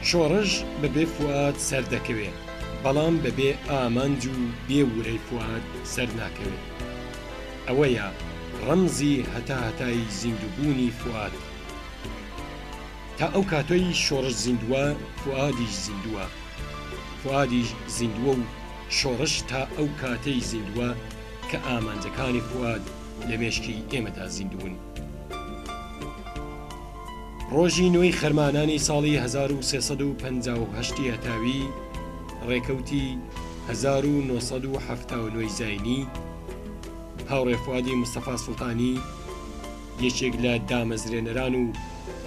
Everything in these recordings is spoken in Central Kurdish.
شۆڕش بە بێ فوئاد سەردەکەوێ، بەڵام بە بێ ئامانج و بێ ورەی فوئاد سەرناکەوێ. ئەوەیە ڕەمزی هەتاهەتایی زیندووبوونی فوئاد. تا ئەو کاتەی شۆڕش زیندووە، فوئادیش زیندووە. فوئادیش زیندووە و شۆڕش تا ئەو کاتەی زیندووە کە ئامانجەکانی فوئاد لە مێشکی ئێمەدا زیندوون. ڕۆژی نۆی خەرمانانی ساڵی 1358 ی هەتاوی، ڕێکەوتی 1979 ی زاینی، هاوڕێ فوئادی مستەفا سوڵتانی، یەکێک لە دامەزرێنەران و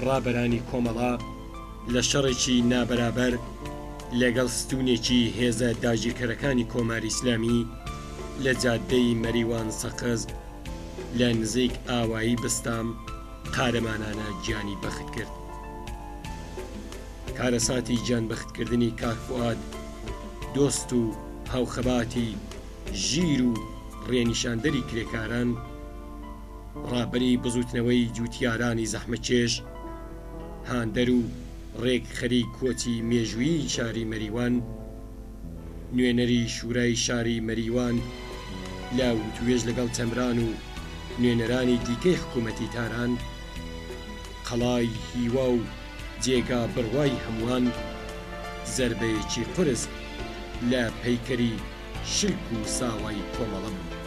ڕابەرانی کۆمەڵە، لە شەڕێکی نابەرابەر لەگەڵ ستوونێکی هێزە داگیرکەرەکانی کۆماری ئیسلامی لە جادەی مەریوان سەقز لە نزیک ئاوایی بستام قارەمانانە گیانی بەخت کرد. کارەساتی گیانبەختکردنی کاک فوئاد دۆست و هاوخەباتی ژیر و ڕێنیشاندەری کرێکاران، ڕابەری بزووتنەوەی جووتیارانی زەحمەتکێش، هاندەر و ڕێکخەری کۆچی مێژوویی شاری مەریوان، نوێنەری شورای شاری مەریوان لە وتووێژ لەگەڵ چەمران و نوێنەرانی دیکەی حکوومەتی تاران، قەڵای هیوا و جێگا بڕوای هەمووان، زەربەیەکی قورس لە پەیکەری شلک و ساوای کۆمەڵە بوو.